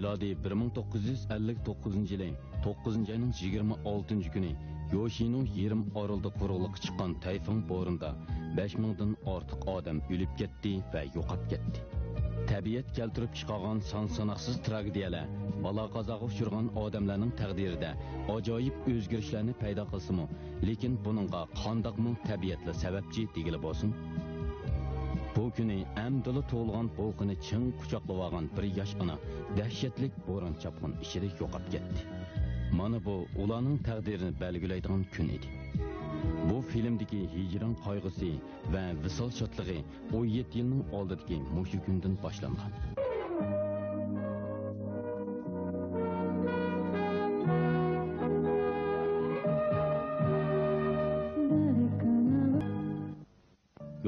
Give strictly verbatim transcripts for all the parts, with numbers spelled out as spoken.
مىلادىي بىر مىڭ توققۇز يۈز ئەللىك توققۇزىنچى يىلى توققۇزىنچى ئاينىڭ يىگىرمە ئالتىنچى كۈنى يوشىنو يېرىم ئارىلىدا قۇرۇقلۇققا چىققان تەيفۇڭ بورىنىدا بەش مىڭدىن ئارتۇق ئادەم ئۆلۈپ كەتتى ۋە يوقاپ كەتتى. تەبىئەت كەلتۈرۈپ چىقارغان سان-ساناقسىز تراگېدىيەلەر، بالا-قازاغا ئۇچرىغان ئادەملەرنىڭ تەقدىرىدە ئاجايىپ ئۆزگىرىشلەرنى پەيدا قىلسىمۇ، لېكىن بۇنىڭغا قانداقمۇ تەبىئەتلا سەۋەبچى دېگىلى بولسۇن؟ بۇ كۈنى ئەمدىلا تۇغۇلغان بولقىنى چىڭ قۇچاقلىۋالغان بىر ياش ئانا دەھشەتلىك بوران-چاپقۇن ئىچىدە يوقاپ كەتتى. مانا بۇ ئۇلارنىڭ تەقدىرىنى بەلگىلەيدىغان كۈن ئىدى. بۇ فىلىمدىكى ھىجران قايغۇسى ۋە ۋىسال شادلىقى ئون يەتتە يىلنىڭ ئالدىدىكى مۇشۇ كۈندىن باشلانغان.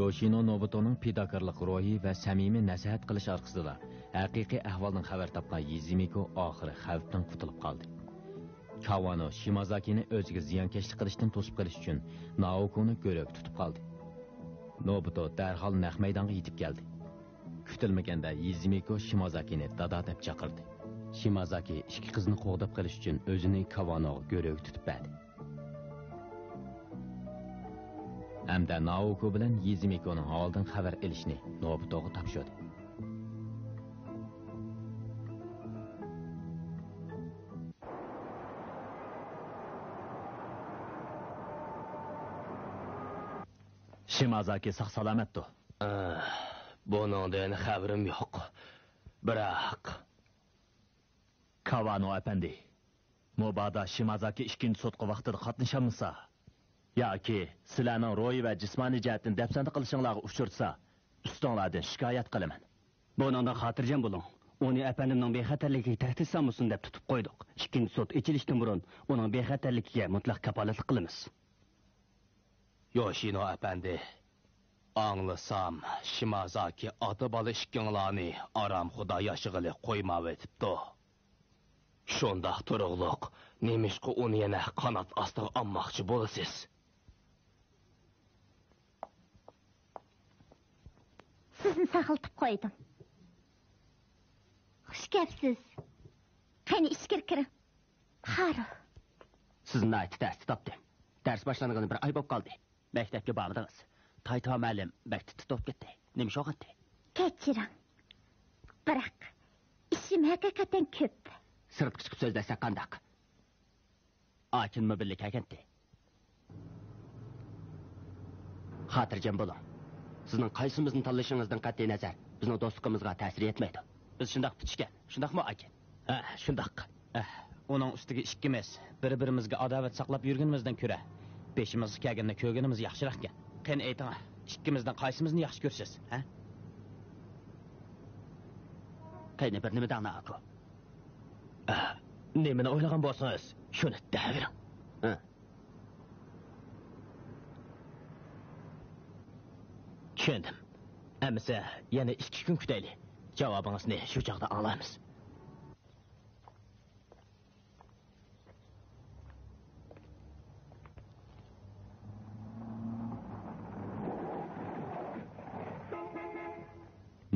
يوشىنو نوبۇتونىڭ پىداكارلىق روھى ۋە سەمىمىي نەسىھەت قىلىش ئارقىسىدا، ھەقىقىي ئەھۋالدىن خەۋەر تاپقان يىزىمىكو ئاخىرى خەۋپتىن قۇتۇلۇپ قالدى. كاۋانو شىمازاكىنى ئۆزىگە زىيانكەشلىك قىلىشتىن توسۇپ قېلىش ئۈچۈن نائوكونى گۆرۈگە تۇتۇپ قالدى. نوبۇتو دەرھال نەق مەيدانغا يېتىپ كەلدى. كۈتۈلمىگەندە يىزىمىكو شىمازاكىنى دادا دەپ چاقىردى. شىمازاكى ئىككى قىزنى قوغداپ قېلىش ئۈچۈن ئۆزىنى كاۋانوغا گۆرۈگە تۇتۇپ بەردى. ھەمدە نائوكو بىلەن يىزىمىكونىڭ ھالىدىن خەۋەر ئېلىشنى نوبۇتوغا تاپشۇردى. شىمازاكى ساق-سالامەتتۇ. ئەھ، بۇنىڭدىن خەۋىرىم يوق. بىراق، كاۋانو ئەپەندى، مۇبادا شىمازاكى ئىككىنچى سوتقا ۋاقتىدا قاتنىشالمىسا ياكى سىلەرنىڭ روھىي ۋە جىسمانىي جەھەتتىن دەپسەندە قىلىشىڭلارغا ئۇچرىسا، ئۈستۈڭلاردىن شىكايەت قىلىمەن. بۇنىڭدىن خاتىرجەم بولۇڭ. ئۇنى ئەپەندىمنىڭ بىخەتەرلىكىگە تەھدىت سالمىسۇن دەپ تۇتۇپ قويدۇق. ئىككىنچى سوت ئېچىلىشتىن بۇرۇن ئۇنىڭ بىخەتەرلىكىگە مۇتلەق كاپالەتلىك قىلىمىز. يوشىنو ئەپەندى، ئاڭلىسام، شىمازاكى ئاتا-بالا ئىككىڭلارنى ئارامخۇدا ياشىغىلى قويمايۋېتىپتۇ. شۇنداق تۇرۇقلۇق، نېمىشقا ئۇنى يەنە قانات ئاستىغا ئالماقچى بولىسىز؟ سىزنى ساقلىتىپ قويدۇم. خۇش كەپسىز. قېنى، ئىچكىرى كىرىڭ. خارۇ. سىزنى ناھايىتى تەستە تاپتىم. دەرس باشلانغىلى بىر ئاي بولۇپ قالدى. مەكتەپكە بارمىدىڭىز. تايتاۋ مۇئەللىم بەك تىت-تىت بولۇپ كەتتى. نېمە ئىش بولغانتى؟ كەچۈرۈڭ. بىراق، ئىشىم ھەقىقەتەن كۆپ. سىرتقا چىقىپ سۆزلەشسەك قانداق؟ ئاكىنمۇ بىللە كەلگەنتى. خاتىرجەم بولۇڭ. سىزنىڭ قايسىمىزنى تاللىشىڭىزدىن قەتئىينەزەر، بىزنىڭ دوستلۇقىمىزغا تەسىر يەتمەيدۇ. بىز شۇنداق پۈتۈشكەن، شۇنداقمۇ، ئاكىن؟ ھە، شۇنداق. ئەھ، ئۇنىڭ ئۈستىگە ئىككىمىز بىر-بىرىمىزگە ئاداۋەت ساقلاپ يۈرگىنىمىزدىن كۆرە، بېشىمىزغا كەلگەننى كۆرگىنىمىز ياخشىراقكەن. قېنى ئېيتىڭ، ئىككىمىزدىن قايسىمىزنى ياخشى كۆرىسىز، ھە؟ قېنى، بىر نېمە دەڭ، نائوكو. ئەھ، نېمىنى ئويلىغان بولسىڭىز، شۇنى دەۋېرىڭ. ھە. چۈشەندىم. ئەمىسە يەنە ئىككى كۈن كۈتەيلى. جاۋابىڭىزنى شۇ چاغدا ئاڭلايمىز.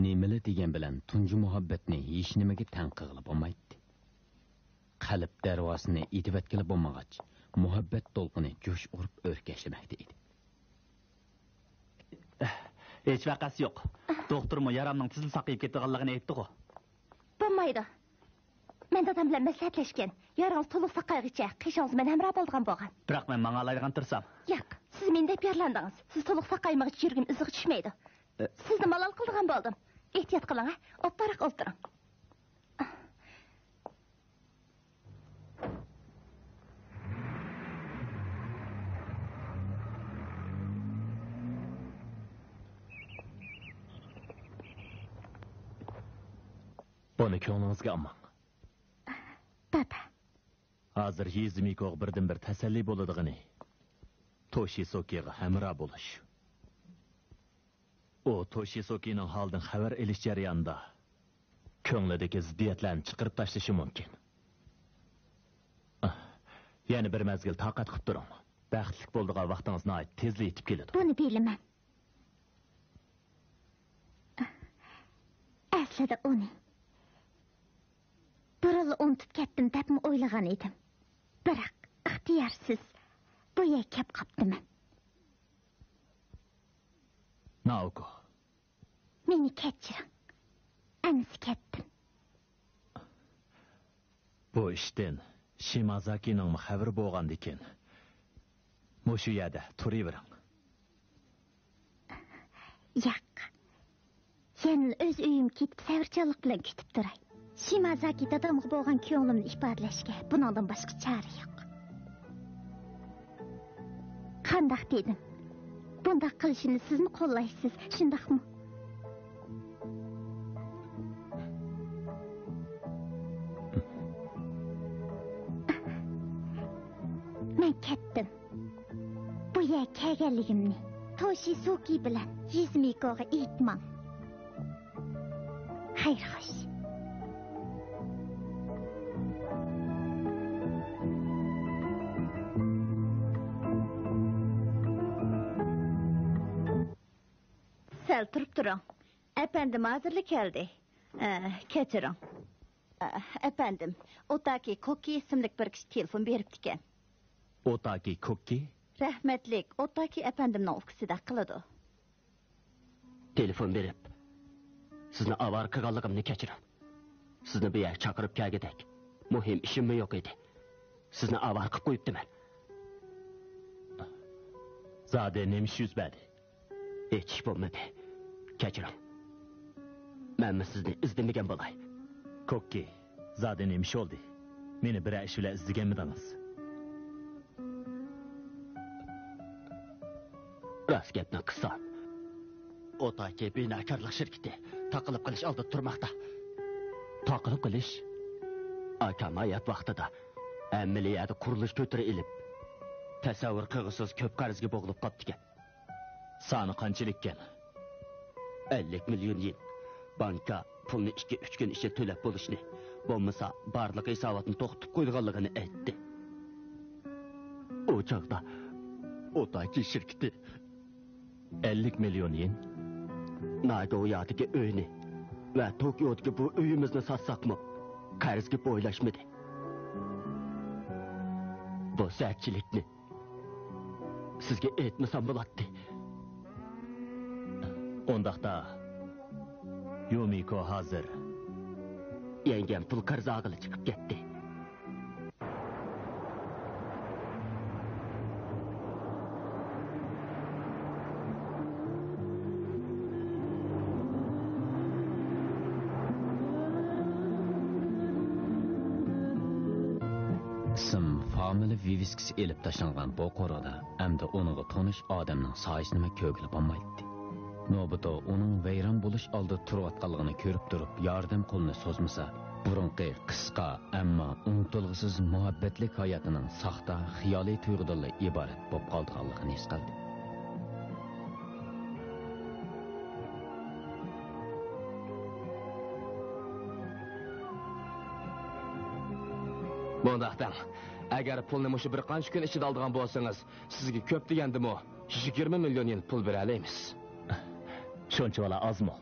نېمىلا دېگەن بىلەن تۇنجى مۇھەببەتنى ھېچنېمىگە تەڭ قىلغىلى بولمايتتى. قەلب دەرۋازىسىنى ئېتىۋەتكىلى بولمىغاچ، مۇھەببەت دولقۇنى جۇش ئۇرۇپ ئۆركەشلىمەكتە ئىدى. ھېچ ۋەقەسى يوق. دوختۇرمۇ يارامنىڭ تېزلا ساقىيىپ كېتىدىغانلىقىنى ئېيتتىغۇ. بولمايدۇ. مەن دادام بىلەن مەسلىھەتلەشكەن. يارىڭىز تولۇق ساقايغىچە قېشىڭىزدا مەن ھەمراھ بولىدىغان بولغان. بىراق مەن ماڭالايدىغان تۇرسام. ياق، سىز مېنى دەپ يارىلاندىڭىز. سىز تولۇق ساقايمىغىچە يۈرىكىم ئىزىغا چۈشمەيدۇ. ئە. سىزنى مالال قىلىدىغان بولدۇم. ئېھتىيات قىلىڭ، ھە؟ ئوپپاراق ئولتۇرۇڭ. بۇنى كۆڭلىڭىزگە ئالماڭ. دادا. ھازىر يىزىمىكوغا بىردىنبىر تەسەللى بولىدىغىنى توشىسوكىغا ھەمراھ بولۇش. ئۇ توشىسوكىنىڭ ھالىدىن خەۋەر ئېلىش جەريانىدا كۆڭلىدىكى زىددىيەتلەرنى چىقىرىپ تاشلىشى مۇمكىن. ئاھ، يەنە بىر مەزگىل تاقەت قىلىپ تۇرۇڭ. بەختلىك بولىدىغان ۋاقتىڭىز ناھايىتى تېزلا يېتىپ كېلىدۇ. بۇنى بىلىمەن. ئەسلىدە ئۇنى. ئۇنتۇپ كەتتىم دەپمۇ ئويلىغان ئىدىم. بىراق، ئىختىيارسىز بۇ يەرگە كەپ قاپتىمەن. نائوكو. مېنى كەچۈرۈڭ. ئەمىسە كەتتىم. بۇ ئىشتىن شىمازاكىنىڭمۇ خەۋىرى بولغاندىكىن، مۇشۇ يەردە تۇرۇۋېرىڭ. ياق. يەنىلا ئۆز ئۆيۈمگە كېتىپ، سەۋرچانلىق بىلەن كۈتۈپ تۇراي. شىمازاكى دادامغا بولغان كۆڭلۈمنى ئىپادىلەشكە بۇنىڭدىن باشقا چارە يوق. قانداق دېدىم؟ بۇنداق قىلىشىنى سىزمۇ قوللايسىز، شۇنداقمۇ؟ مەن كەتتىم. بۇ يەرگە كەلگەنلىكىمنى توشىسۇكى بىلەن يىزمىكوغا ئېيتماڭ. خەير خوش. سەل تۇرۇپ تۇرۇڭ. ئەپەندىم ھازىرلا كەلدى. ئە، كەچۈرۈڭ. ئە، ئەپەندىم، ئوتاكى كوككى ئىسىملىك بىر كىشى تېلېفون بېرىپتىكەن. ئوتاكى كوككى؟ رەھمەتلىك ئوتاكى ئەپەندىمنىڭ ئۇكىسىدەك قىلىدۇ. تېلېفون بېرىپ، سىزنى ئاۋارە قىلغانلىقىمنى كەچۈرۈڭ. سىزنى بۇ يەرگە چاقىرىپ كەلگۈدەك مۇھىم ئىشىممۇ يوق ئىدى. سىزنى ئاۋارە قىلىپ قويۇپتىمەن. زادى نېمە ئىش يۈز بەردى؟ ھېچ ئىش بولمىدى. كەچۈرۈڭ. مەنمۇ سىزنى ئىزدىمىگەن بولاي. كوككى، زادى نېمە ئىش بولدى؟ مېنى بىرەر ئىش بىلەن ئىزدىگەنمىدىڭىز؟ راست گەپنى قىلسام، ئوتاكى بىناكارلىق شىركىتى تاقىلىپ قېلىش ئالدىدا تۇرماقتا. تاقىلىپ قېلىش؟ ئاكام ھايات ۋاقتىدا ھەممىلا يەردە قۇرۇلۇش كۆتۈرە ئېلىپ، تەسەۋۋۇر قىلغۇسىز كۆپ قەرزگە بوغۇلۇپ قاپتىكەن. سانى قانچىلىككەن؟ ئەللىك مىليون يېن. بانكا پۇلنى ئىككى، ئۈچ كۈن ئىچىدە تۆلەپ بولۇشنى، بولمىسا بارلىق ھېساباتنى توختىتىپ قويىدىغانلىقىنى ئېيتتى. ئۇ چاغدا ئوتاكى شىركىتى. ئەللىك مىليون يېن؟ ناگويادىكى ئۆينى ۋە توكيودىكى بۇ ئۆيىمىزنى ساتساقمۇ، قەرزگە بويلاشمىدى. بۇ سەتچىلىكنى سىزگە ئېيتمىسام بولاتتى. ئۇنداقتا، يۇمىكو ھازىر. يەڭگەم پۇل قەرز ئالغىلى چىقىپ كەتتى. ئىسىم فامىلە ۋىۋىسكىسى ئېلىپ تاشلانغان بۇ قورۇدا ئەمدى ئۇنىڭغا تونۇش ئادەمنىڭ سايىسىنىمۇ كۆرگىلى بولمايتتى. نوبۇتو ئۇنىڭ ۋەيران بولۇش ئالدىدا تۇرۇۋاتقانلىقىنى كۆرۈپ تۇرۇپ ياردەم قولىنى سوزمىسا، بۇرۇنقى قىسقا، ئەمما ئۇنتۇلغۇسىز مۇھەببەتلىك ھاياتىنىڭ ساختا، خىيالىي تۇيغۇدىنلا ئىبارەت بولۇپ قالىدىغانلىقىنى ھېس قىلدى. مۇنداق دەڭ، ئەگەر پۇلنى مۇشۇ بىر قانچە كۈن ئىچىدە ئالىدىغان بولسىڭىز، سىزگە كۆپ دېگەندىمۇ يىگىرمە مىليون يېن پۇل بېرەلەيمىز. شۇنچىۋالا ئازمۇ؟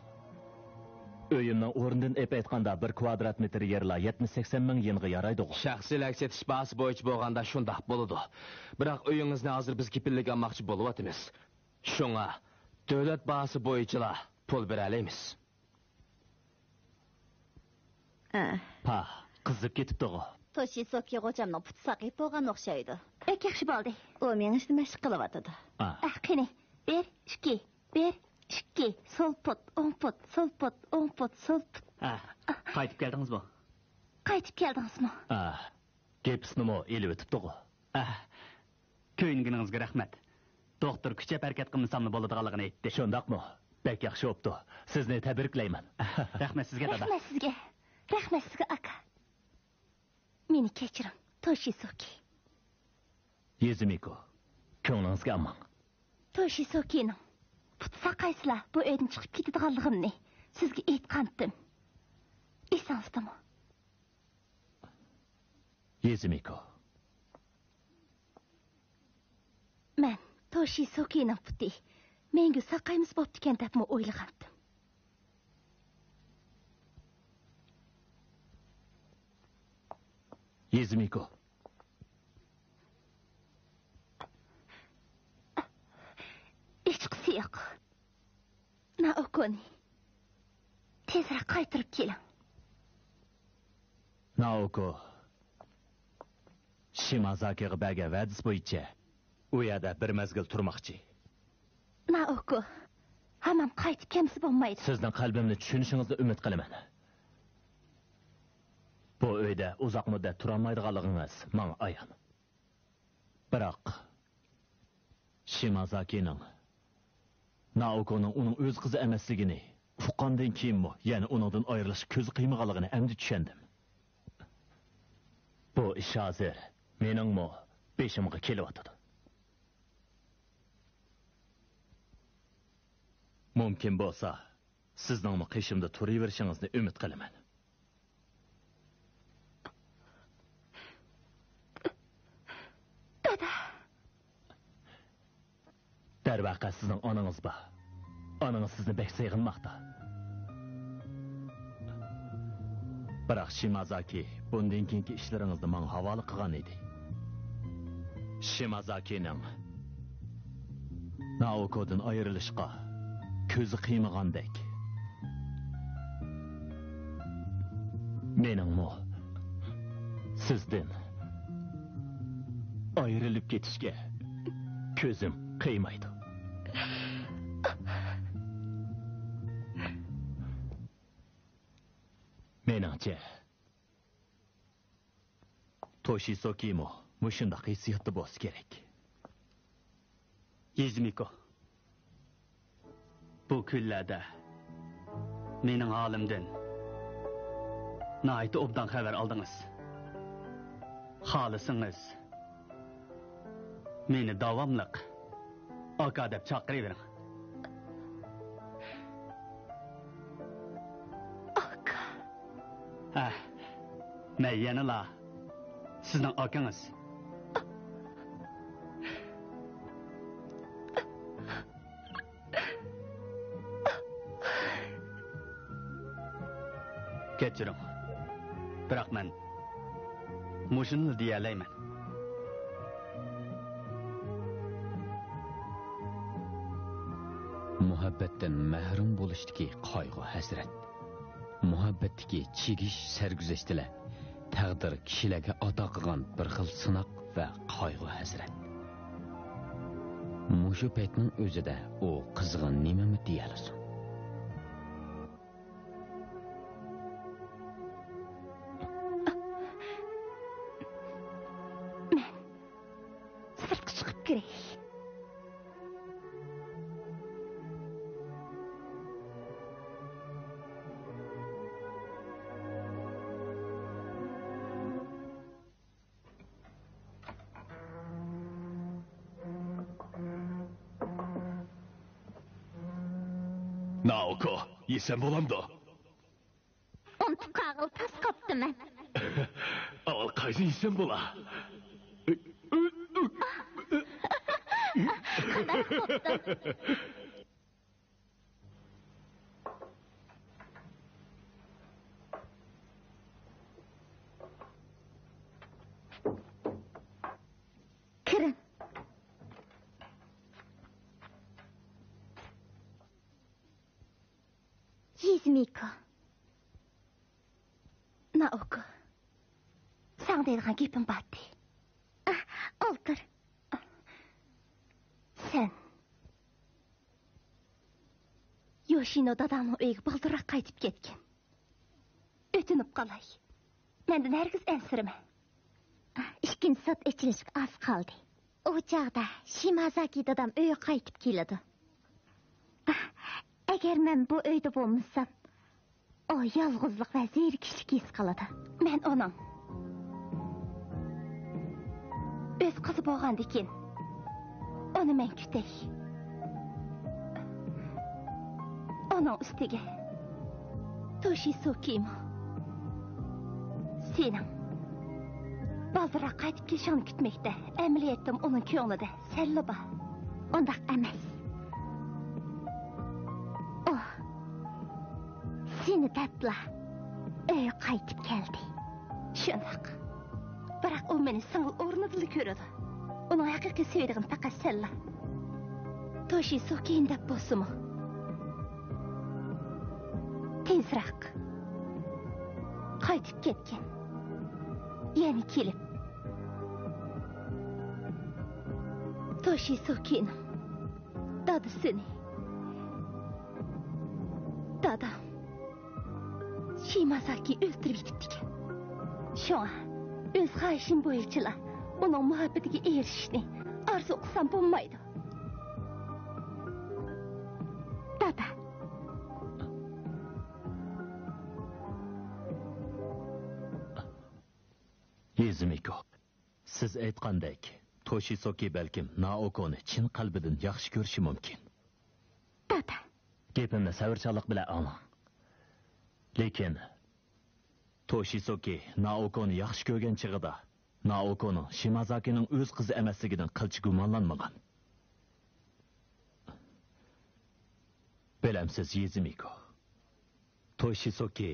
ئۆيۈمنىڭ ئورنىدىن ئېلىپ ئېيتقاندا، بىر كۋادرات مېتىر يەرلا يەتمىش سەكسەن مىڭ يېنغا يارايدىغۇ. شەخسىيلەرگە سېتىش باھاسى بويىچە بولغاندا شۇنداق بولىدۇ. بىراق ئۆيىڭىزنى ھازىر بىز كېپىللىك ئالماقچى بولۇۋاتىمىز. شۇڭا دۆلەت باھاسى بويىچىلا پۇل بېرەلەيمىز. ئە. پاھ، قىزىپ كېتىپتىغۇ. توشىسوكى غوجامنىڭ پۇتى ساقىيىپ بولغان ئوخشايدۇ. بەك ياخشى بولدى. ئۇ مېڭىشنى مەشىق قىلىۋاتىدۇ. ئا. ئە، قېنى، بىر، ئىككى، بىر، ئىككى، سول پۇت، ئوڭ پۇت، سول پۇت، ئوڭ پۇت، سول پۇت. ئە، قايتىپ كەلدىڭىزمۇ؟ قايتىپ كەلدىڭىزمۇ؟ ئا، گىپسنىمۇ ئېلىۋېتىپتىغۇ. ئە، كۆيۈنگىنىڭىزگە رەھمەت. دوختۇر كۈچەپ ھەرىكەت قىلمىساملا بولىدىغانلىقىنى ئېيتتى. شۇنداقمۇ؟ بەك ياخشى بوپتۇ. سىزنى تەبرىكلەيمەن. رەھمەت سىزگە، دادا. رەھمەت سىزگە. رەھمەت سىزگە، ئاكا. مېنى كەچۈرۈڭ، توشىسوكى. يېزىمىكو، كۆڭلىڭىزگە ئالماڭ. توشىسوكىنىڭ پۇتى ساقايسىلا بۇ ئۆيدىن چىقىپ كېتىدىغانلىقىمنى سىزگە ئېيتقانتىم. ئېسىڭىزدىمۇ؟ يېزىمىكو. مەن توشىسوكىنىڭ پۇتى مەڭگۈ ساقايمىسا بوپتىكەن دەپمۇ ئويلىغانتىم. يىزمىكو. ھېچقىسى يوق. نائوكونى تېزرەك قايتۇرۇپ كېلىڭ. نائوكو شىمازاكىغا بەرگەن ۋەدىسى بويىچە ئۇ يەردە بىر مەزگىل تۇرماقچى. نائوكو ھامان قايتىپ كەلمىسە بولمايدۇ. سىزنىڭ قەلبىمنى چۈشىنىشىڭىزنى ئۈمىد قىلىمەن. بۇ ئۆيدە ئۇزاق مۇددەت تۇرالمايدىغانلىقىڭىز ماڭا ئايان. بىراق، شىمازاكىنىڭ نائوكونىڭ ئۇنىڭ ئۆز قىزى ئەمەسلىكىنى ئۇققاندىن كېيىنمۇ يەنە ئۇنىڭدىن ئايرىلىشقا كۆزى قىيمىغانلىقىنى ئەمدى چۈشەندىم. بۇ ئىش ھازىر مېنىڭمۇ بېشىمغا كېلىۋاتىدۇ. مۇمكىن بولسا، سىزنىڭمۇ قېشىمدا تۇرۇۋېرىشىڭىزنى ئۈمىد قىلىمەن. دادا. دەرۋەقە، سىزنىڭ ئانىڭىز بار. ئانىڭىز سىزنى بەك سېغىنماقتا. بىراق شىمازاكى بۇندىن كېيىنكى ئىشلىرىڭىزنى ماڭا ھاۋالە قىلغان ئىدى. شىمازاكىنىڭ نائوكودىن ئايرىلىشقا كۆزى قىيمىغاندەك، مېنىڭمۇ سىزدىن ئايرىلىپ كېتىشكە كۆزۈم قىيمايدۇ. مېنىڭچە، توشىسوكىمۇ مۇشۇنداق ھېسسىياتتا بولسا كېرەك. يىزمىكو، بۇ كۈنلەردە مېنىڭ ھالىمدىن ناھايىتى ئوبدان خەۋەر ئالدىڭىز. خالىسىڭىز، مېنى داۋاملىق ئاكا دەپ چاقىرىۋېرىڭ. ئاكا. ھە، مەن يەنىلا سىزنىڭ ئاكىڭىز. كەچۈرۈڭ، بىراق مەن مۇشۇنىلا دېيەلەيمەن. مۇھەببەتتىن مەھرۇم بولۇشتىكى قايغۇ-ھەسرەت. مۇھەببەتتىكى چىگىش سەرگۈزەشتىلەر تەقدىر كىشىلەرگە ئاتا قىلغان بىر خىل سىناق ۋە قايغۇ-ھەسرەت. مۇشۇ پەيتنىڭ ئۆزىدە ئۇ قىزغا نېمىمۇ دېيەلىسۇن؟ مەن سىرتقا چىقىپ كىرەي. نائوكو، يېسەم بولامدۇ؟ ئۇنتۇپ قالغىلى تاس قاپتىمەن. ئاۋۋال قايسىنى يېسەم بولا؟ مەن قوپتۇم. كىرىڭ. يىزمىكو. نائوكو. ساڭا دەيدىغان گېپىم بار ئىدى. ئاھ، ئولتۇر. سەن يوشىنو داداڭنىڭ ئۆيىگە بالدۇرراق قايتىپ كەتكىن. ئۆتۈنۈپ قالاي. مەندىن ھەرگىز ئەنسىرىمە. ئىككىنچى سوت ئېچىلىشقا ئاز قالدى. ئۇ چاغدا شىمازاكى دادام ئۆيگە قايتىپ كېلىدۇ. ئەگەر مەن بۇ ئۆيدە بولمىسام، ئۇ يالغۇزلۇق ۋە زېرىكىشلىك ھېس قىلىدۇ. مەن ئۇنىڭ ئۆز قىزى بولغاندىكىن، ئۇنى مەن كۈتەي. ئۇنىڭ ئۈستىگە توشىسۇكىمۇ سېنىڭ بالدۇرراق قايتىپ كېلىشىڭنى كۈتمەكتە. ئەمەلىيەتتىمۇ ئۇنىڭ كۆڭلىدە سەنلا بار. ئۇنداق ئەمەس. ئۇ سېنى دەپلا ئۆيگە قايتىپ كەلدى. شۇنداق. بىراق ئۇ مېنى سىڭىل ئورنىدىلا كۆرىدۇ. ئۇنىڭ ھەقىقىي سۆيىدىغىنى پەقەت سەنلا. توشىسۇكى دەپ بولسىمۇ، تېزراق قايتىپ كەتكىن. يەنە كېلىپ، توشىسۇكىنىڭ دادىسىنى، دادام شىمازاكى ئۆلتۈرۈپ كېتىپتىكەن. شۇڭا ئۆز خاھىشىم بويىچىلا ئۇنىڭ مۇھەببىتىگە ئېرىشىشنى ئارزۇ قىلسام بولمايدۇ. دادا. يېزىمىكو، سىز ئېيتقاندەك، توشىسوكى بەلكىم نائوكونى چىن قەلبىدىن ياخشى كۆرۈشى مۇمكىن. دادا. گېپىمنى سەۋرچانلىق بىلەن ئاڭلاڭ. لېكىن توشىسوكى نائوكونى ياخشى كۆرگەن چېغىدا، نائوكونىڭ شىمازاكىنىڭ ئۆز قىزى ئەمەسلىكىدىن قىلچە گۇمانلانمىغان. بىلەمسىز، يېزىمىكو، توشىسوكى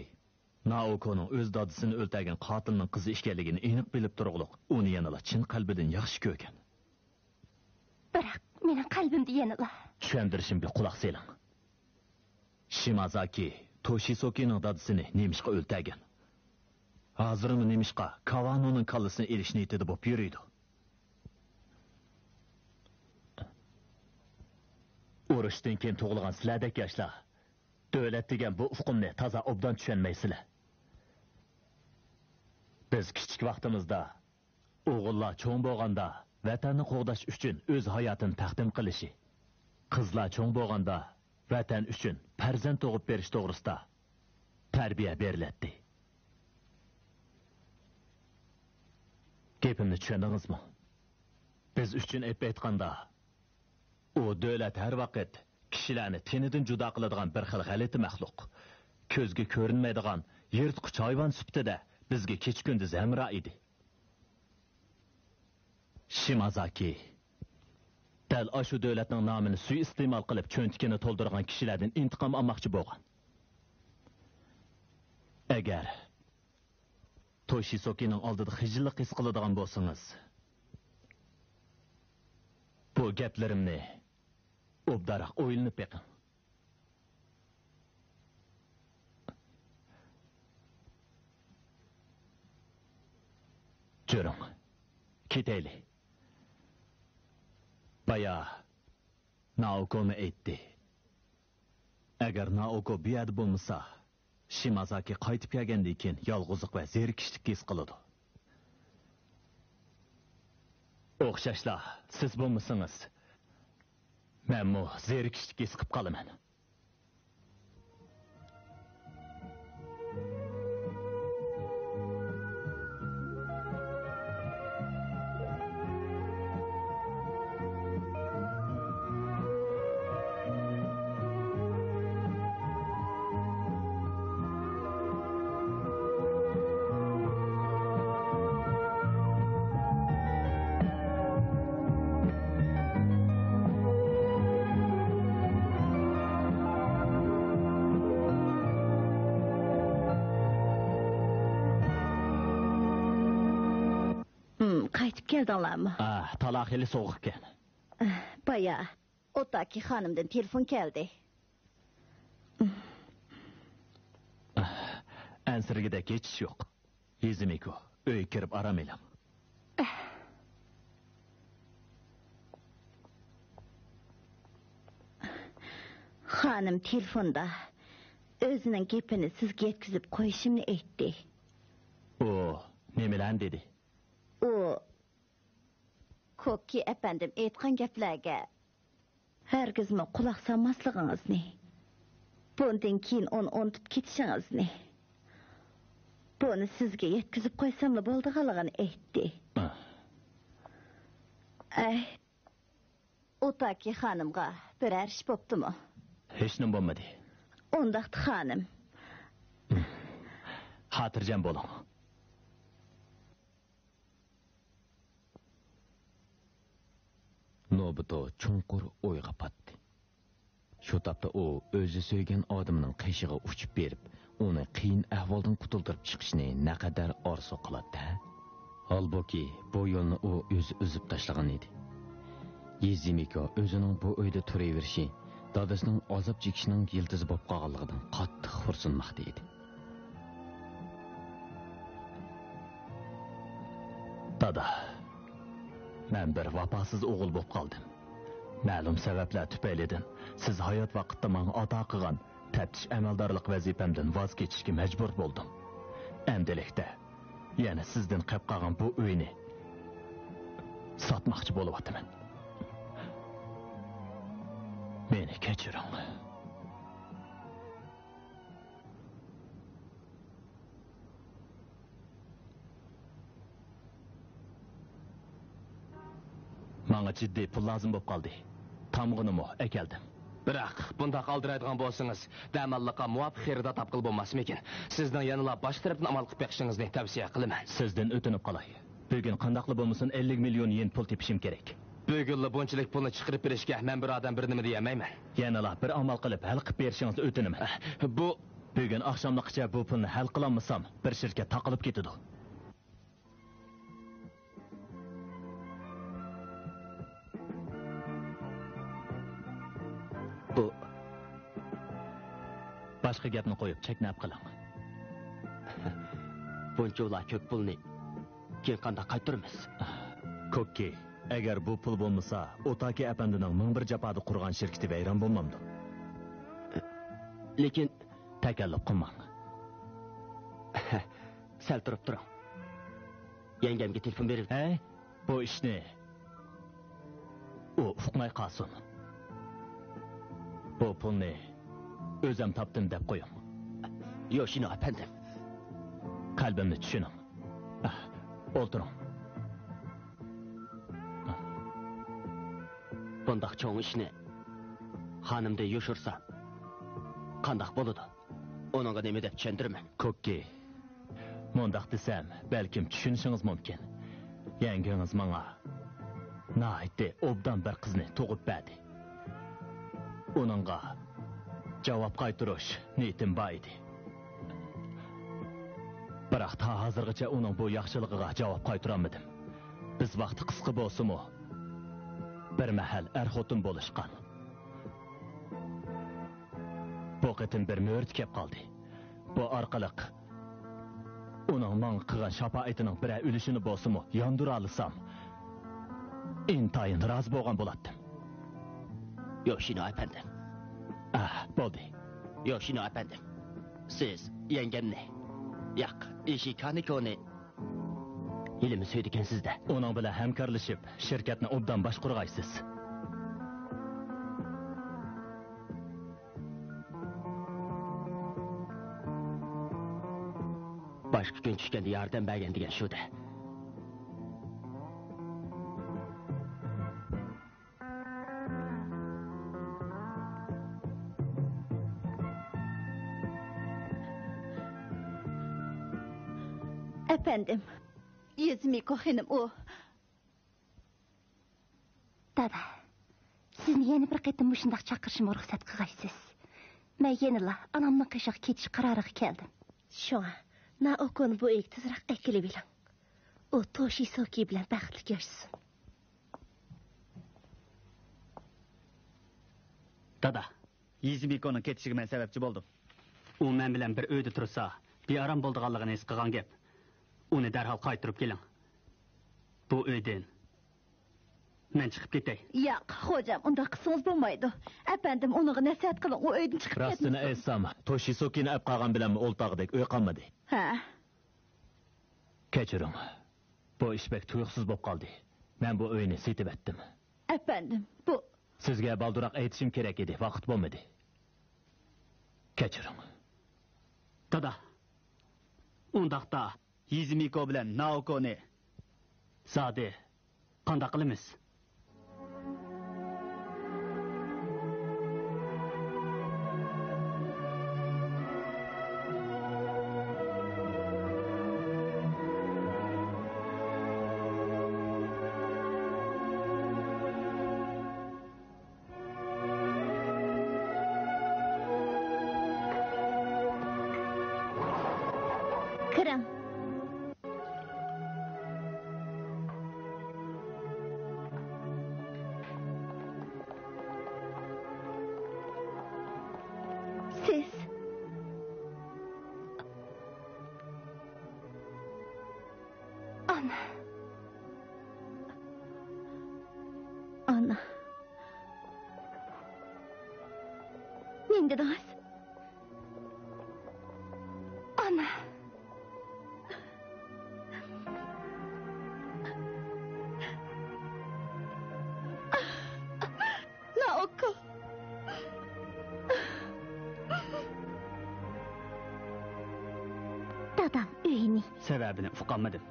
نائوكونىڭ ئۆز دادىسىنى ئۆلتۈرگەن قاتىلنىڭ قىزى ئىكەنلىكىنى ئېنىق بىلىپ تۇرۇقلۇق، ئۇنى يەنىلا چىن قەلبىدىن ياخشى كۆرگەن. بىراق مېنىڭ قەلبىمدە يەنىلا. چۈشەندۈرۈشۈمگە قۇلاق سېلىڭ. شىمازاكى توشىسوكىنىڭ دادىسىنى نېمىشقا ئۆلتۈرگەن؟ ھازىرمۇ نېمىشقا كاۋانونىڭ كاللىسىنى ئېلىش نىيىتىدە بولۇپ يۈرىدۇ؟ ئۇرۇشتىن كېيىن تۇغۇلغان سىلەردەك ياشلار دۆلەت دېگەن بۇ ئۇقۇمنى تازا ئوبدان چۈشەنمەيسىلەر. بىز كىچىك ۋاقتىمىزدا ئوغۇللار چوڭ بولغاندا ۋەتەننى قوغداش ئۈچۈن ئۆز ھاياتىنى تەقدىم قىلىشى، قىزلار چوڭ بولغاندا ۋەتەن ئۈچۈن پەرزەنت تۇغۇپ بېرىش توغرىسىدا تەربىيە بېرىلەتتى. گېپىمنى چۈشەندىڭىزمۇ؟ بىز ئۈچۈن ئېلىپ ئېيتقاندا، ئۇ دۆلەت ھەر ۋاقىت كىشىلەرنى تېنىدىن جۇدا قىلىدىغان بىر خىل غەلىتە مەخلۇق. كۆزگە كۆرۈنمەيدىغان يىرتقۇچ ھايۋان سۈپىتىدە بىزگە كېچە-كۈندۈز ھەمراھ ئىدى. شىمازاكى دەل ئاشۇ دۆلەتنىڭ نامىنى سۇيىئىستېمال قىلىپ، چۆنتىكىنى تولدۇرغان كىشىلەردىن ئىنتىقام ئالماقچى بولغان. ئەگەر توشىسوكىنىڭ ئالدىدا خىجىللىق ھېس قىلىدىغان بولسىڭىز، بۇ گەپلىرىمنى ئوبدانراق ئويلىنىپ بېقىڭ. جۈرۈڭ، كېتەيلى. بايا نائوكومۇ ئېيتتى. ئەگەر نائوكو بۇ يەردە بولمىسا، شىمازاكى قايتىپ كەلگەندىن كېيىن يالغۇزلۇق ۋە زېرىكىشلىك ھېس قىلىدۇ. ئوخشاشلا، سىز بولمىسىڭىز، مەنمۇ زېرىكىشلىك ھېس قىلىپ قالىمەن. ھىم، قايتىپ كەلدىڭلارمۇ؟ ئا، تالا خېلى سوغۇق ئىكەن. ئا، بايا ئوتاكى خانىمدىن تېلېفون كەلدى. ئەنسىرىگۈدەك ھېچ ئىش يوق. يېزىمىكو، ئۆيگە كىرىپ ئارام ئېلىڭ. خانىم تېلېفوندا ئۆزىنىڭ گېپىنى سىزگە يەتكۈزۈپ قويۇشۇمنى ئېيتتى. ئۇ نېمىلەرنى دېدى؟ ئۇ، كوككى ئەپەندىم ئېيتقان گەپلەرگە ھەرگىزمۇ قۇلاق سالماسلىقىڭىزنى، بۇندىن كېيىن ئۇنى ئۇنتۇپ كېتىشىڭىزنى، بۇنى سىزگە يەتكۈزۈپ قويساملا بولىدىغانلىقىنى ئېيتتى. ئەي، ئوتاكى خانىمغا بىرەر ئىش بوپتىمۇ؟ ھېچنېمە بولمىدى. ئۇنداقتا خانىم. خاتىرجەم بولۇڭ. نوبۇتو چوڭقۇر ئويغا پاتتى. شۇ تاپتا ئۇ ئۆزى سۆيگەن ئادىمىنىڭ قېشىغا ئۇچۇپ بېرىپ، ئۇنى قىيىن ئەھۋالدىن قۇتۇلدۇرۇپ چىقىشنى نەقەدەر ئارزۇ قىلاتتى ھە؟ ھالبۇكى، بۇ يولنى ئۇ ئۆزى ئۈزۈپ تاشلىغان ئىدى. يىزىمىكو ئۆزىنىڭ بۇ ئۆيدە تۇرۇۋېرىشى، دادىسىنىڭ ئازاب چېكىشىنىڭ يىلتىزى بولۇپ قالغانلىقىدىن قاتتىق خورسۇنماقتا ئىدى. دادا، مەن بىر ۋاپاسىز ئوغۇل بولۇپ قالدىم. مەلۇم سەۋەبلەر تۈپەيلىدىن سىز ھايات ۋاقىتتا ماڭا ئاتا قىلغان تەپتىش ئەمەلدارلىق ۋەزىپەمدىن ۋاز كېچىشكە مەجبۇر بولدۇم. ئەمدىلىكتە يەنە سىزدىن قېپ قالغان بۇ ئۆينى ساتماقچى بولۇۋاتىمەن. مېنى كەچۈرۈڭ. ماڭا جىددىي پۇل لازىم بولۇپ قالدى. تامغىنىمۇ ئەكەلدىم. بىراق، بۇنداق ئالدىرايدىغان بولسىڭىز، دەماللىققا مۇۋاپىق خېرىدار تاپقىلى بولماسمىكىن؟ سىزنىڭ يەنىلا باشقا تەرەپتىن ئامال قىلىپ بېقىشىڭىزنى تەۋسىيە قىلىمەن. سىزدىن ئۆتۈنۈپ قالاي. بۈگۈن قانداقلا بولمىسۇن، ئەللىك مىليون يېن پۇل تېپىشىم كېرەك. بۈگۈنلا بۇنچىلىك پۇلنى چىقىرىپ بېرىشكە مەن بىر ئادەم بىر نېمە دېيەلمەيمەن. يەنىلا بىر ئامال قىلىپ ھەل قىلىپ بېرىشىڭىزنى ئۆتۈنىمەن. بۇ بۈگۈن ئاخشاملىققىچە بۇ پۇلنى ھەل قىلالمىسام، بىر شىركەت تاقىلىپ كېتىدۇ. بۇ باشقا گەپنى قويۇپ، چەكنەپ قېلىڭ. بۇنچىۋالا كۆپ پۇلنى كېيىن قانداق قايتۇرىمىز؟ كوككى، ئەگەر بۇ پۇل بولمىسا، ئوتاكى ئەپەندىنىڭ مىڭ بىر جاپادا قۇرغان شىركىتى ۋەيران بولمامدۇ؟ لېكىن تەكەللۇپ قىلماڭ. سەل تۇرۇپ تۇرۇڭ. يەڭگەمگە تېلېفون بېرىپ. ھەي، بۇ ئىشنى ئۇ ئۇقماي قالسۇن. بۇ پۇلنى ئۆزۈم تاپتىم دەپ قويۇڭ. يوشىنو ئەپەندىم. قەلبىمنى چۈشىنىڭ. ئولتۇرۇڭ. بۇنداق چوڭ ئىشنى خانىمدىن يوشۇرسام قانداق بولىدۇ؟ ئۇنىڭغا نېمە دەپ چۈشەندۈرىمەن؟ كوككى، مۇنداق دېسەم، بەلكىم چۈشىنىشىڭىز مۇمكىن. يەڭگىڭىز ماڭا ناھايىتى ئوبدان بىر قىزنى تۇغۇپ بەردى. ئۇنىڭغا جاۋاب قايتۇرۇش نىيىتىم بار ئىدى. بىراق تا ھازىرغىچە ئۇنىڭ بۇ ياخشىلىقىغا جاۋاب قايتۇرالمىدىم. بىز ۋاقتى قىسقا بولسىمۇ، بىر مەھەل ئەر-خوتۇن بولۇشقان. بۇ قېتىم بىر مۆرىتى كەپ قالدى. بۇ ئارقىلىق ئۇنىڭ ماڭا قىلغان شاپائىتىنىڭ بىرەر ئۈلۈشىنى بولسىمۇ ياندۇرالىسام، ئىنتايىن رازى بولغان بولاتتىم. يوشىنو ئەپەندىم. ئاھ، بولدى. يوشىنو ئەپەندىم، سىز يەڭگەمنى، ياق، ئىشىكانىكونى ھېلىمۇ سۆيىدىكەنسىز-دە. ئۇنىڭ بىلەن ھەمكارلىشىپ، شىركەتنى ئوبدان باشقۇرغايسىز. باشقا كۈن چۈشكەندە ياردەم بەرگەن دېگەن شۇ-دە. ئەپەندىم، يېزىمىكو خېنىم ئۇ. دادا، سىزنى يەنە بىر قېتىم مۇشۇنداق چاقىرىشىمغا رۇخسەت قىلغايسىز. مەن يەنىلا ئانامنىڭ قېشىغا كېتىش قارارىغا كەلدىم. شۇڭا نائوكونى بۇ ئۆيگە تېزراق ئەكېلىۋېلىڭ. ئۇ توشىسوكى بىلەن بەختلىك ياشىسۇن. دادا، يىزىمىكونىڭ كېتىشىگە مەن سەۋەبچى بولدۇم. ئۇ مەن بىلەن بىر ئۆيدە تۇرسا، بىئارام بولىدىغانلىقىنى ھېس قىلغان گەپ. ئۇنى دەرھال قايتۇرۇپ كېلىڭ. بۇ ئۆيدىن مەن چىقىپ كېتەي. ياق، خوجام، ئۇنداق قىلسىڭىز بولمايدۇ. ئەپەندىم، ئۇنىڭغا نەسىھەت قىلىڭ، ئۇ ئۆيدىن چىقىپ كەتمىسۇن. راستىنى ئېيتسام، توشىسوكىنى ئەپ قالغان بىلەنمۇ ئولتۇراغۇدەك ئۆي قالمىدى. ھە. كەچۈرۈڭ. بۇ ئىش بەك تۇيۇقسىز بولۇپ قالدى. مەن بۇ ئۆينى سېتىۋەتتىم. ئەپەندىم، بۇ. سىزگە بالدۇرراق ئېيتىشىم كېرەك ئىدى، ۋاقىت بولمىدى. كەچۈرۈڭ. دادا، ئۇنداقتا يىزىمىكو بىلەن نائوكونى زادى قانداق قىلىمىز؟ كىرىڭ. نېمە دېدىڭىز؟ ئانا. نائوكو. دادام ئۆينى. سەۋەبىنى ئۇقالمىدىم.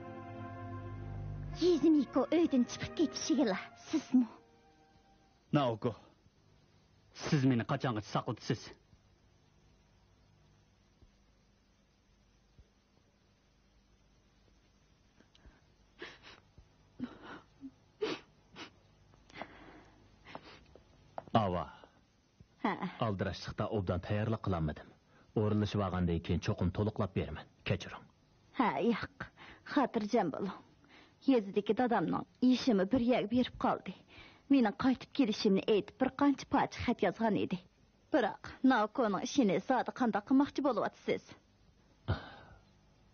يىزىمىكو ئۆيدىن چىقىپ كېتىشىگىلا سىزمۇ؟ نائوكو، سىز مېنى قاچانغىچە ساقلىتىسىز؟ ئاۋا. ھە. ئالدىراشلىقتا ئوبدان تەييارلىق قىلالمىدىم. ئورۇنلىشىۋالغاندىن كېيىن چوقۇم تولۇقلاپ بېرىمەن. كەچۈرۈڭ. ھە، ياق. خاتىرجەم بولۇڭ. يېزىدىكى دادامنىڭ يېشىمۇ بىر يەرگە بېرىپ قالدى. مېنىڭ قايتىپ كېلىشىمنى ئېيتىپ، بىر قانچە پارچە خەت يازغان ئىدى. بىراق، نائوكونىڭ ئىشىنى زادى قانداق قىلماقچى بولۇۋاتىسىز؟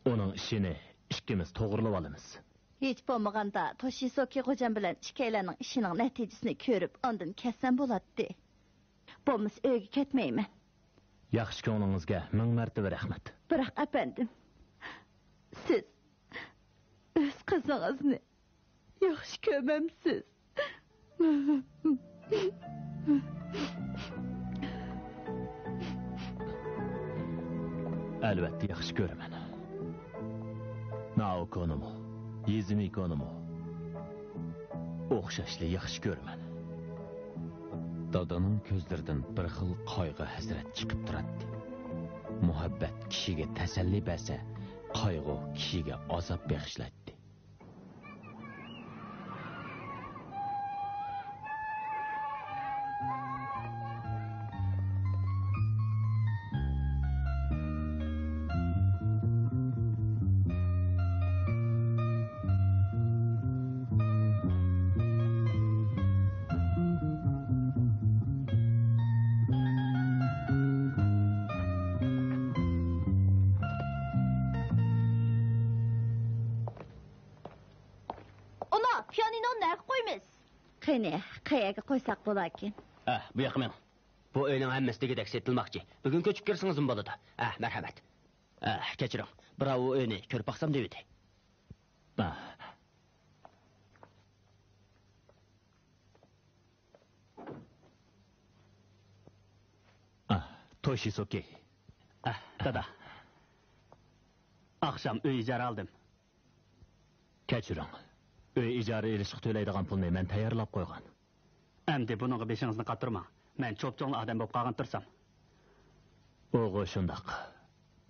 ئۇنىڭ ئىشىنى ئىككىمىز توغرىلىۋالىمىز. ھېچ بولمىغاندا، توشىسوكى خوجام بىلەن ئىككىيلەننىڭ ئىشىنىڭ نەتىجىسىنى كۆرۈپ، ئاندىن كەتسەم بولاتتى. بولمىسا ئۆيگە كەتمەيمەن. ياخشى كۆڭلىڭىزگە مىڭ مەرتىبە رەھمەت. بىراق، ئەپەندىم، سىز ئۆز قىزىڭىزنى ياخشى كۆرمەمسىز؟ ئەلۋەتتە ياخشى كۆرىمەن. نائوكونىمۇ، يىزىمىكونىمۇ ئوخشاشلا ياخشى كۆرىمەن. دادىنىڭ كۆزلىرىدىن بىر خىل قايغۇ-ھەسرەت چىقىپ تۇراتتى. مۇھەببەت كىشىگە تەسەللى بەرسە، قايغۇ كىشىگە ئازاب بېغىشلايتتى. ئانا، پىيانىنونى نەگە قويىمىز؟ قېنى، قەيەرگە قويساق بولاركىن؟ ئە، بۇ ياققا مېڭىڭ. بۇ ئۆينىڭ ھەممىسى دېگۈدەك سېتىلماقچى. بۈگۈن كۆچۈپ كىرسىڭىزمۇ بولىدۇ. ئە، مەرھەمەت. ئە، كەچۈرۈڭ. بىراۋ ئۇ ئۆينى كۆرۈپ باقسام دېۋىدى. ئە. ئە، توشىسۇكى. ئە، دادا. ئاخشام ئۆي ئىجارە ئالدىم. كەچۈرۈڭ. ئۆي ئىجارە ئېلىشقا تۆلەيدىغان پۇلنى مەن تەييارلاپ قويغان. ئەمدى بۇنىڭغا بېشىڭىزنى قاتۇرماڭ. مەن چوپچوڭلا ئادەم بولۇپ قالغان تۇرسام. ئۇغۇ شۇنداق.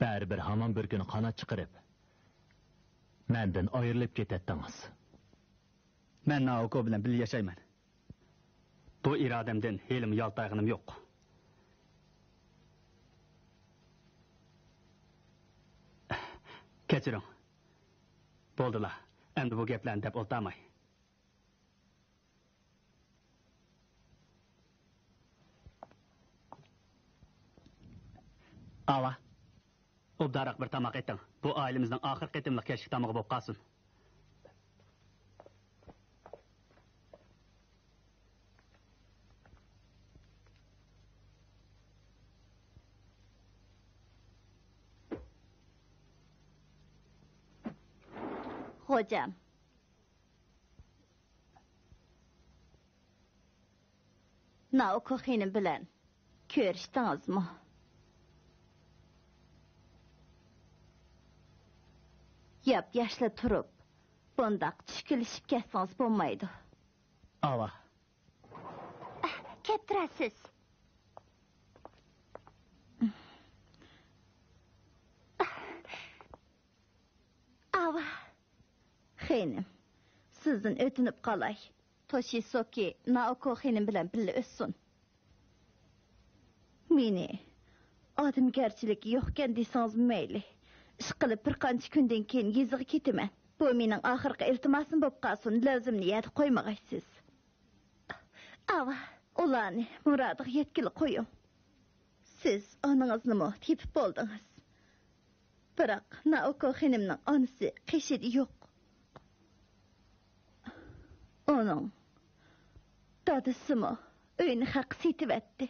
بەرىبىر ھامان بىر كۈنى قانات چىقىرىپ، مەندىن ئايرىلىپ كېتەتتىڭىز. مەن نائوكو بىلەن بىللە ياشايمەن. بۇ ئىرادەمدىن ھېلىمۇ يالتايغىنىم يوق. كەچۈرۈڭ. بولدىلا، ئەمدى بۇ گەپلەرنى دەپ ئولتۇرماي. ئاۋا، ئوبدانراق بىر تاماق ئېتىڭ. بۇ ئائىلىمىزنىڭ ئاخىرقى قېتىملىق كەچلىك تامىقى بولۇپ قالسۇن. خوجام. نائوكو خېنىم بىلەن كۆرۈشتىڭىزمۇ؟ ياپياشلا تۇرۇپ، بۇنداق چۈشكۈنلىشىپ كەتسىڭىز بولمايدۇ. ئاۋا. كەپ تۇرارسىز. ئاۋا. خېنىم، سىزدىن ئۆتۈنۈپ قالاي. توشىسوكى نائوكو خېنىم بىلەن بىللە ئۆتسۇن. مېنى ئادەمگەرچىلىكى يوقكەن دېسىڭىزمۇ مەيلى. ئىشقىلىپ، بىر قانچە كۈندىن كېيىن يېزىغا كېتىمەن. بۇ مېنىڭ ئاخىرقى ئىلتىماسىم بولۇپ قالسۇن، لەۋزىمنى يەردە قويمىغايسىز. ئاۋا، ئۇلارنى مۇرادىغا يەتكىلى قويۇڭ. سىز ئانىڭىزنىمۇ تېپىپ بولدىڭىز. بىراق نائوكو خېنىمنىڭ ئانىسى قېشىدا يوق. ئۇنىڭ دادىسىمۇ ئۆينى خەققە سېتىۋەتتى.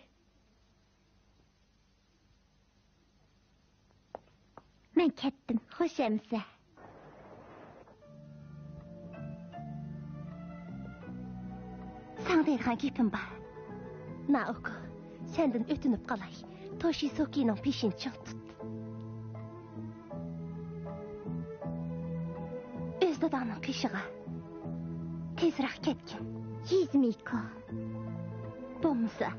مەن كەتتىم، خوش ئەمىسە. ساڭا دەيدىغان گېپىم بار. نائوكو، سەندىن ئۆتۈنۈپ قالاي. توشىسوكىنىڭ پېشىنى چىڭ تۇت. ئۆز داداڭنىڭ قېشىغا تېزرەك كەتكىن. يىزمىكو. بولمىسا،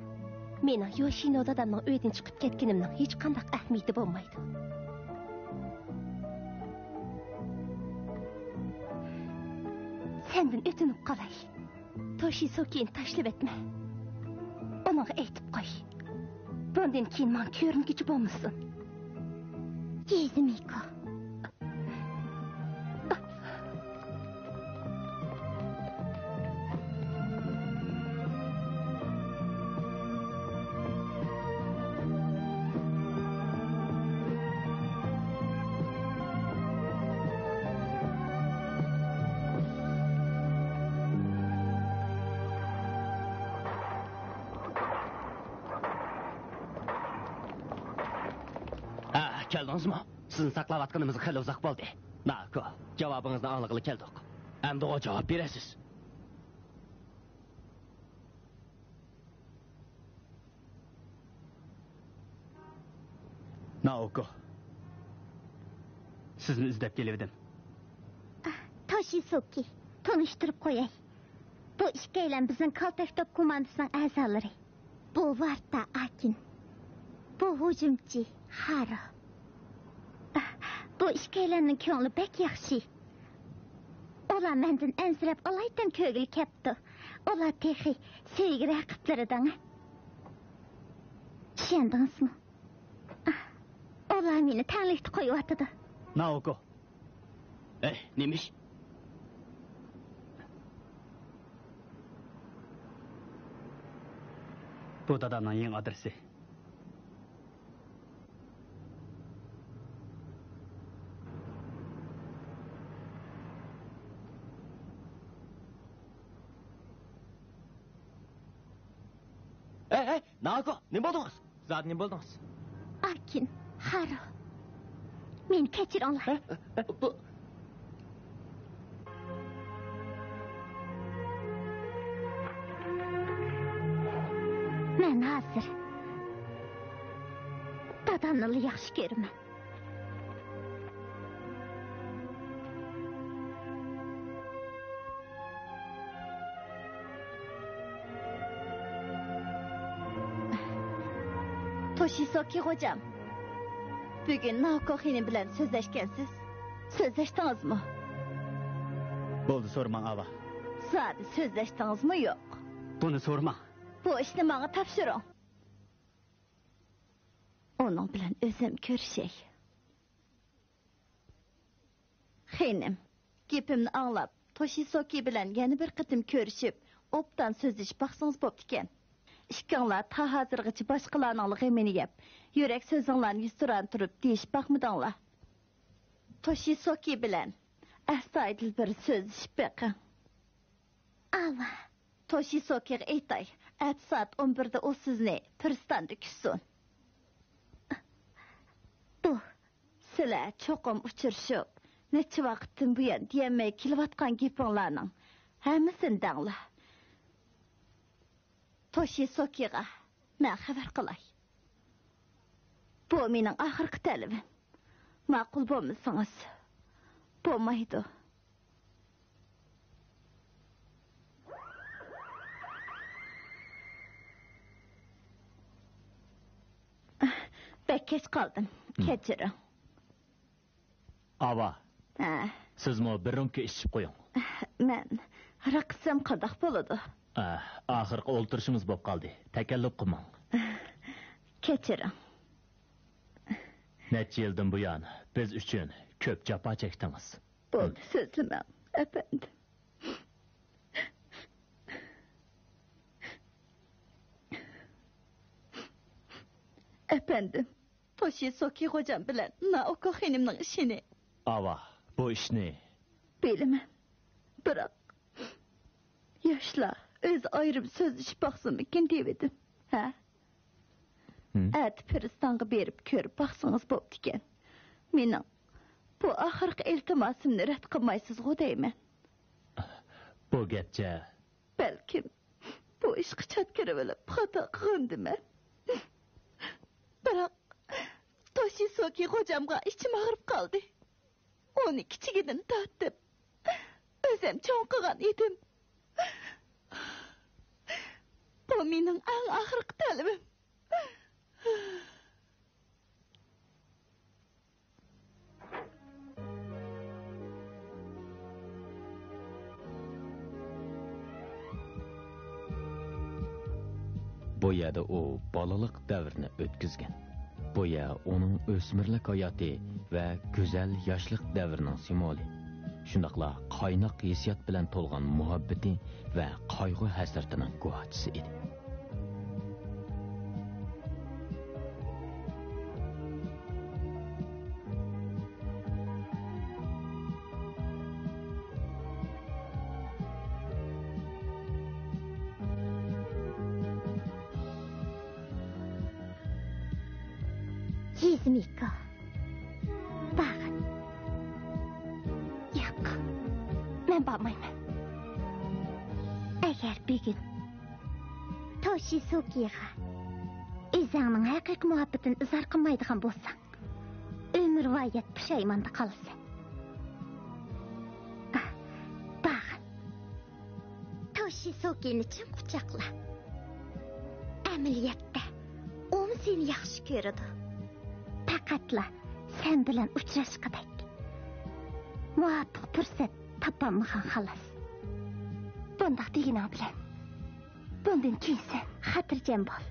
مېنىڭ يوشىنو دادامنىڭ ئۆيىدىن چىقىپ كەتكىنىمنىڭ ھېچقانداق ئەھمىيىتى بولمايدۇ. سەندىن ئۆتۈنۈپ قالاي. توشىسوكىنى تاشلىۋەتمە. ئۇنىڭغا ئېيتىپ قوي. بۇندىن كېيىن ماڭا كۆرۈنگۈچى بولمىسۇن. يىزمىكو. ھە، كەلدىڭىزمۇ؟ سىزنى ساقلاۋاتقىنىمىزغا خېلى ئۇزاق بولدى. ناكو، جاۋابىڭىزنى ئاڭلىغىلى كەلدۇق. ئەمدىغۇ جاۋاب بېرەسىز. ناوكو، سىزنى ئىزدەپ كېلىۋىدىم. توشىسۇكى، تونۇشتۇرۇپ قوياي. بۇ ئىككىيلەن بىزنىڭ كالتەك توپ كوماندىسىنىڭ ئەزالىرى. بۇ ۋارتا ئاكىن. بۇ ھۇجۇمچى خارو. بۇ ئىككىيلەننىڭ كۆڭلى بەك ياخشى. ئۇلار مەندىن ئەنسىرەپ ئالايىتەن كۆرگىلى كەپتۇ. ئۇلار تېخى سۆيگۈ رەقىبلىرى دەڭ. چۈشەندىڭىزمۇ؟ ئۇلار مېنى تەڭلىكتە قويۇۋاتىدۇ. ناوكو. ئەي، نېمە ئىش؟ بۇ دادامنىڭ يېڭى ئادرېسى. ئەي، ئەي، ناكو، نېمە بولدىڭىز؟ زادى نېمە بولدىڭىز؟ ئاكىن، خارو. مېنى كەچۈرۈڭلار. ھە؟ ھە؟ بۇ مەن ھازىر دادامنىلا ياخشى كۆرىمەن. توشىسوكى خوجام، بۈگۈن ناوكو خېنىم بىلەن سۆزلەشكەنسىز. سۆزلەشتىڭىزمۇ؟ بولدى، سورىماڭ، ئاۋا. زادى سۆزلەشتىڭىزمۇ يوق؟ بۇنى سورىماڭ. بۇ ئىشنى ماڭا تاپشۇرۇڭ. ئۇنىڭ بىلەن ئۆزۈم كۆرۈشەي. خېنىم، گېپىمنى ئاڭلاپ، توشىسوكى بىلەن يەنە بىر قېتىم كۆرۈشۈپ، ئوبدان سۆزلىشىپ باقسىڭىز بوپتىكەن. ئىككىڭلار تا ھازىرغىچە باشقىلارنىڭلا غېمىنى يەپ، يۈرەك سۆزۈڭلارنى يۈزتۇرا تۇرۇپ دېيىشىپ باقمىدىڭلار. توشىسوكى بىلەن ئەستايىدىل بىر سۆزلىشىپ بېقىڭ. ئاۋا. توشىسوكىغا ئېيتاي، ئەتە سائەت ئون بىردە ئۇ سىزنى پىرىستاندا كۈتسۇن. بۇ. سىلەر چوقۇم ئۇچرىشىپ، نەچچە ۋاقىتتىن بۇيان دېيەلمەي كېلىۋاتقان گېپىڭلارنىڭ ھەممىسىنى دەڭلار. توشىسوكىغا مەن خەۋەر قىلاي. بۇ مېنىڭ ئاخىرقى تەلىپىم. ماقۇل بولمىسىڭىز، بولمايدۇ. بەك كەچ قالدىم. ھىم. كەچۈرۈڭ. ئاۋا. ھە. سىزمۇ بىر رومكا ئىچىپ قويۇڭ. مەن ھاراق ئىچسەم قانداق بولىدۇ؟ ئە، ئاخىرقى ئولتۇرۇشىمىز بولۇپ قالدى. تەكەللۇپ قىلماڭ. كەچۈرۈڭ. نەچچە يىلدىن بۇيان بىز ئۈچۈن كۆپ جاپا چەكتىڭىز. بولدى، سۆزلىمەڭ، ئەپەندىم. ئەپەندىم، توشىسوكى خوجام بىلەن نائوكو خېنىمنىڭ ئىشىنى. ئاۋا، بۇ ئىشنى. بىلىمەن، بىراق ياشلار ئۆزى ئايرىم سۆزلىشىپ باقسىمىكىن دېۋىدىم. ھە؟ ھىم. ئەتە پىرىستانغا بېرىپ كۆرۈپ باقسىڭىز بوپتىكەن. مېنىڭ بۇ ئاخىرقى ئىلتىماسىمنى رەت قىلمايسىزغۇ دەيمەن. بۇ گەپچە. بەلكىم، بۇ ئىشقا چات كىرىۋېلىپ خاتا قىلغاندىمەن. بىراق، توشىسۇكى خوجامغا ئىچىم ئاغرىپ قالدى. ئۇنى كىچىكىدىن تارتىپ، ئۆزۈم چوڭ قىلغان ئىدىم. بۇ مېنىڭ ئەڭ ئاخىرقى تەلىپىم. بۇ يەردە ئۇ بالىلىق دەۋرىنى ئۆتكۈزگەن. بۇ يەر ئۇنىڭ ئۆسمۈرلۈك ھاياتى ۋە گۈزەل ياشلىق دەۋرىنىڭ سىمۋولى. شۇنداقلا قايناق ھېسسىيات بىلەن تولغان مۇھەببىتى ۋە قايغۇ-ھەسرىتىنىڭ گۇۋاھچىسى ئىدى. يىزمىكو، بارغىن. ياق، مەن بارمايمەن. ئەگەر بۈگۈن توشىسۇكىغا ئۆزۈڭنىڭ ھەقىقىي مۇھەببىتىنى ئىزھار قىلمايدىغان بولساڭ، ئۆمۈرۋايەت پۇشايماندا قالىسەن. بارغىن. توشىسۇكىنى چىڭ قۇچاقلا. ئەمەلىيەتتە، ئۇمۇ سېنى ياخشى كۆرىدۇ. پەقەتلا سەن بىلەن ئۇچراشقۇدەك مۇۋاپىق پۇرسەت تاپالمىغان خالاس. بۇنداق دېگىنىڭ بىلەن، بۇندىن كېيىن سەن خاتىرجەم بول.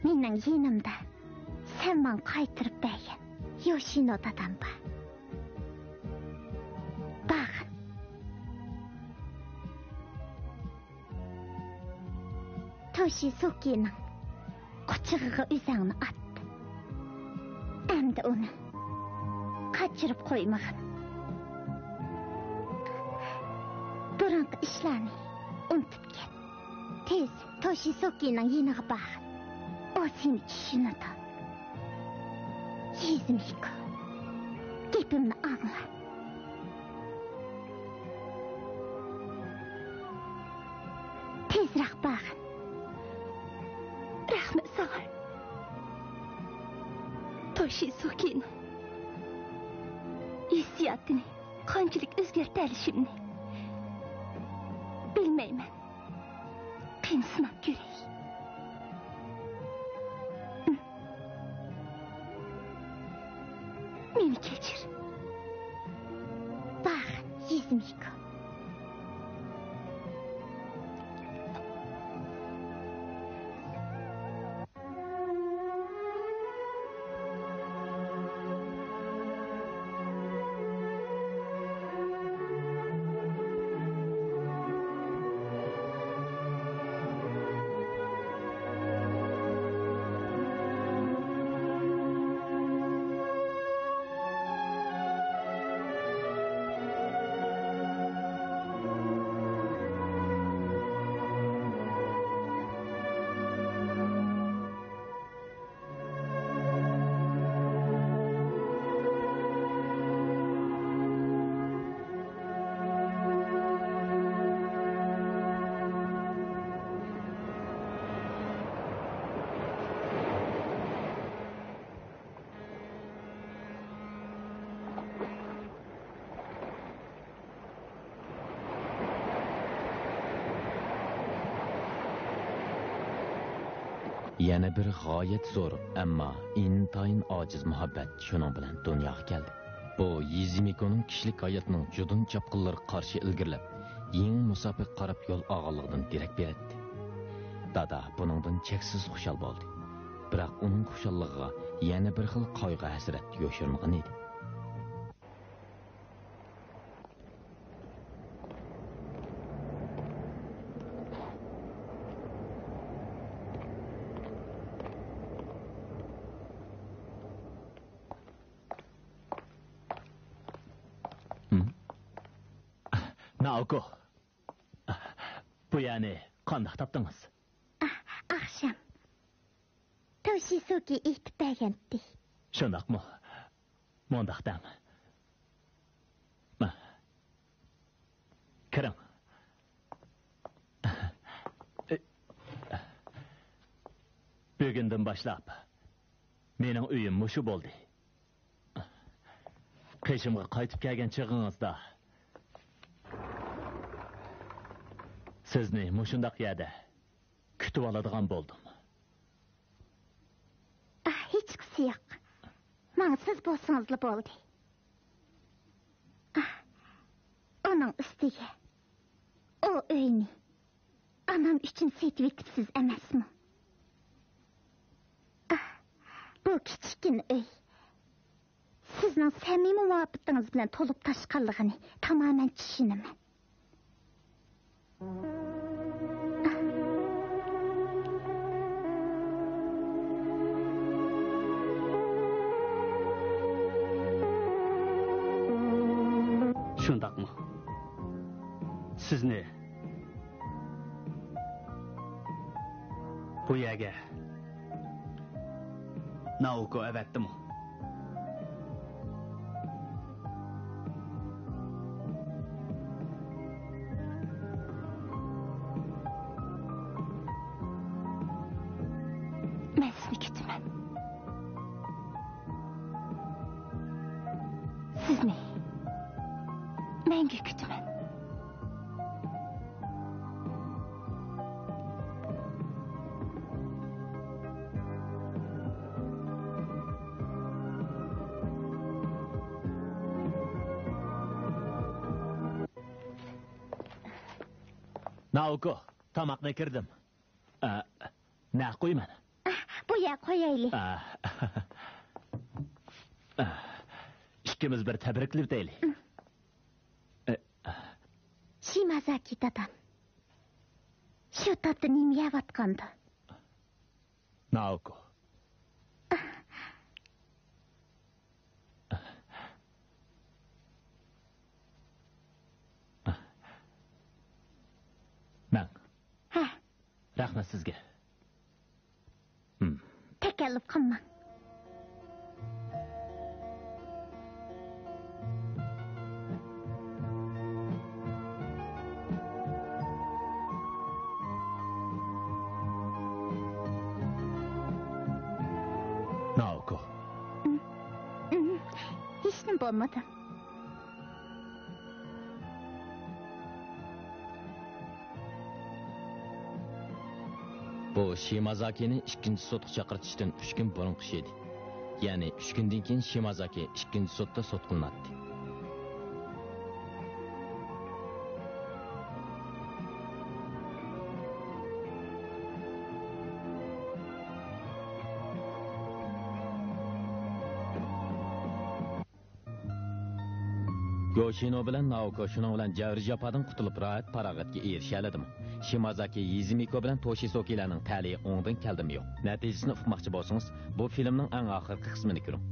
مېنىڭ يېنىمدا سەن ماڭا قايتۇرۇپ بەرگەن يوشىنو دادام بار. باغ. توشىسۇكىنىڭ قۇچىقىغا ئۆزۈڭنى ئات. ئەمدى ئۇنى قاچۇرۇپ قويمىغىن. بۇرۇنقى ئىشلارنى ئۇنتۇپ كەت. تېز توشىسۇكىنىڭ يېنىغا بار. ئۇ سېنى چۈشىنىدۇ. يىزمىكو، گېپىمنى ئاڭلا. تېزرەك بارغىن. رەھمەت ساڭا. توشىسۇكىنىڭ ھېسسىياتىنى قانچىلىك ئۆزگەرتەلىشىمنى بىلمەيمەن. قېنى سىناپ كۆرەي. مېنى كەچۈر. باغ، يىزمىكو. يەنە بىر غايەت زور، ئەمما ئىنتايىن ئاجىز مۇھەببەت شۇنىڭ بىلەن دۇنياغا كەلدى. بۇ يىزمىكونىڭ كىشىلىك ھاياتىنىڭ جۇدۇن چاپقۇنلىرىغا قارشى ئىلگىرىلەپ، يېڭى مۇساپىگە قاراپ يول ئالغانلىقىدىن دېرەك بېرەتتى. دادا بۇنىڭدىن چەكسىز خۇشال بولدى. بىراق ئۇنىڭ خۇشاللىقىغا يەنە بىر خىل قايغۇ-ھەسرەت يوشۇرۇنغان ئىدى. نائوكو، بۇ يەرنى قانداق تاپتىڭىز؟ ئاخشام توشىسۇكى ئېيتىپ بەرگەنتى. شۇنداقمۇ؟ مۇنداق دەڭ. كىرىڭ. بۈگۈندىن باشلاپ مېنىڭ ئۆيۈم مۇشۇ بولدى. قېشىمغا قايتىپ كەلگەن چېغىڭىزدا سىزنى مۇشۇنداق يەردە كۈتۈۋالىدىغان بولدۇم. ئاھ، ھېچقىسى يوق. ماڭا سىز بولسىڭىزلا بولدى. ئاھ، ئۇنىڭ ئۈستىگە ئۇ ئۆينى ئانام ئۈچۈن سېتىۋېتىپسىز ئەمەسمۇ؟ ئاھ، بۇ كىچىككىنە ئۆي سىزنىڭ سەمىمىي مۇھەببىتىڭىز بىلەن تولۇپ تاشقانلىقىنى تامامەن چۈشىنىمەن. شۇنداقمۇ؟ سىزنى بۇ يەرگە نائوكو ئەۋەتتىمۇ؟ مەن سىزنى كۈتىمەن. سىزنى مەڭگۈ كۈتىمەن. نائوكو، تاماقنى كىردىم. ئە، نە قويىمەن؟ ئاھ، بۇ يەر قويايلى. ئە، ئە، ئىككىمىز بىر تەبرىكلىۋېتەيلى. ئە. شىمازاكى دادام شۇ تاپتا نېمە يەۋاتقاندۇ؟ نائوكو. مەن. ھە. رەھمەت سىزگە. ھىم. تەكەللۇپ قىلماڭ. نائوكو. ھىم. ھىم. ھېچنېمە بولمىدى. بۇ شىمازاكىنى ئىككىنچى سوتقا چاقىرتىشتىن ئۈچ كۈن بۇرۇنقى ئىش ئىدى. يەنى ئۈچ كۈندىن كېيىن شىمازاكى ئىككىنچى سوتتا سوت قىلىناتتى. يوشىنو بىلەن نائوكو شۇنىڭ بىلەن جەۋر-جاپادىن قۇتۇلۇپ، راھەت پاراغەتكە ئېرىشەلىدىمۇ؟ شىمازاكى يىزىمىكو بىلەن توشىسوكىلارنىڭ تەلىيى ئوڭدىن كەلدىمۇ يوق؟ نەتىجىسىنى ئۇقماقچى بولسىڭىز، بۇ فىلىمنىڭ ئەڭ ئاخىرقى قىسمىنى كۆرۈڭ.